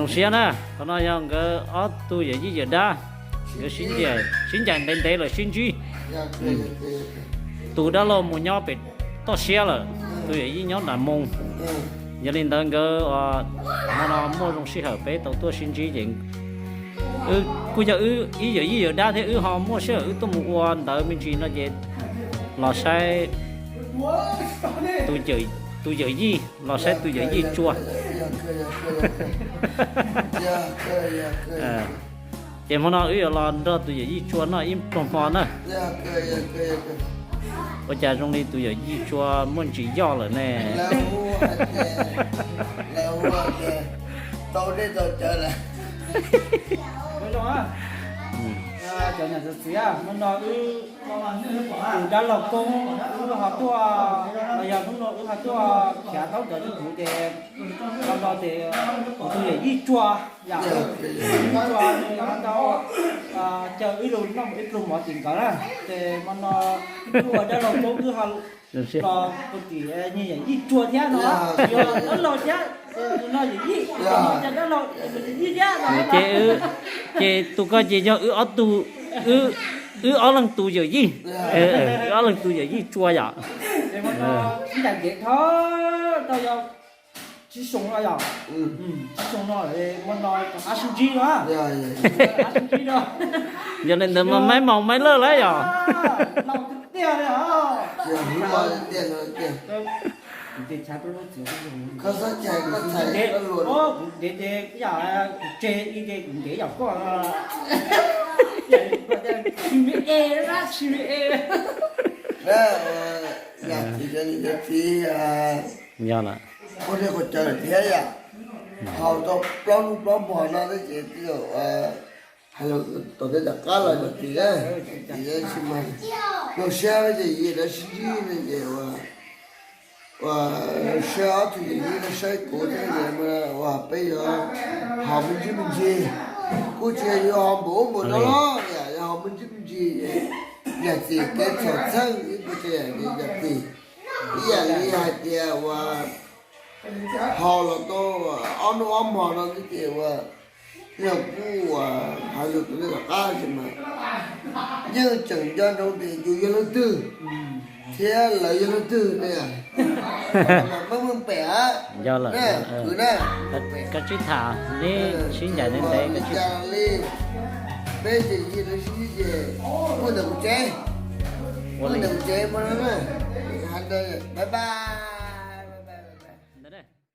Siab na, qhov no yog nkawd ob tug yawm yij yawm dab, nkawd sib ncaim ntev ntev lawm sib ntsib. Tus dab laug mus nyob pem toj siab lawm, tus yawm yij nyob nram moo. Yog li ntawd nkawd hmo no muaj zoo sij hawm peb tau tuaj sib ntsib ces kuj yog wb ib yawm yij yawm dab thiab wb ho muaj sij hawm wb tuaj mus ua ntawv me ntsis no ces los saib tus yawm yij, los saib tus yawm yij tsua. Ces hmo no wb yuav los nrog tus yawm yij tsua noj ib pluag hmo na. Ua cas zoo li tus yawm yij tsua muaj ntsis yoj lawm ne? Tus dab laug Koob, wb ho tuaj, los yog hnub no wb ho tuaj khiav taub ntawv rau kuv ces, los no ces kuv tus yawm yij tsua, yawm yij tsua nws ho tau caw wb los noj ib pluag mov tim nkawd na. Ces hmo no wb ua dab laug Koob wb ho los ua tim nyias yawm yij tsua thiab no, yog dab laug thiab, no yawm yij, yog dab laug yawm yij thiab no. Ces, ces tus koj ces yog wb ob tug, wb ob leeg tus yawm yij, wb ob leeg tus yawm yij tsua yom. Ib nta ntev dhau, tau yog tsib xyoo no yom, tsib xyoo no hmo no rov qab sib ntsib no, rov qab sib ntsib no. Yog li ntawd mas maib maus maib lawj lawm yom. Laus tiag tiag li os. Kuv ntev ces, kuv ntev ces yam kuv tseg ib ce kuv ntev yam koj. Tsis me e, tsis me e. Yog txiv, yog txiv, yog ua nej qhov chaw thiab yom. Haus tau plaub hnub plaub hmo no thiab ces twb yog hais lus tom tej tom qab los yog txiv, txiv tsis mas zoo siab ces yim lawv sib ntsib no ces ua ua siab ob tug yawm yij no saib kuv thiab ces ua peb yuav haus me ntsis me ntsis. Kuj tsis yog yuav haus npaum ub npaum no los yog haus me ntsis me ntsis. Yam txim kev txhaum txheej ib puas tsav yam ces yam txim. Ib yam li hais tias ua haus los tau ob hnub ob hmo no xwb ces ua yog kuj ua hais lus tom tej tom qab tsis mas yeej tseem nco ntsoov tias yus yog leej twg thiab lawv yog leej twg ne. Mas muaj muaj pem a, kwv na, koj tsib tham neb sib ncaim ntev ntev li, peb ces yim lawv sib ntsib ces ua ntawm kuv tsev, ua ntawm kuv tsev mas no na, bye bye.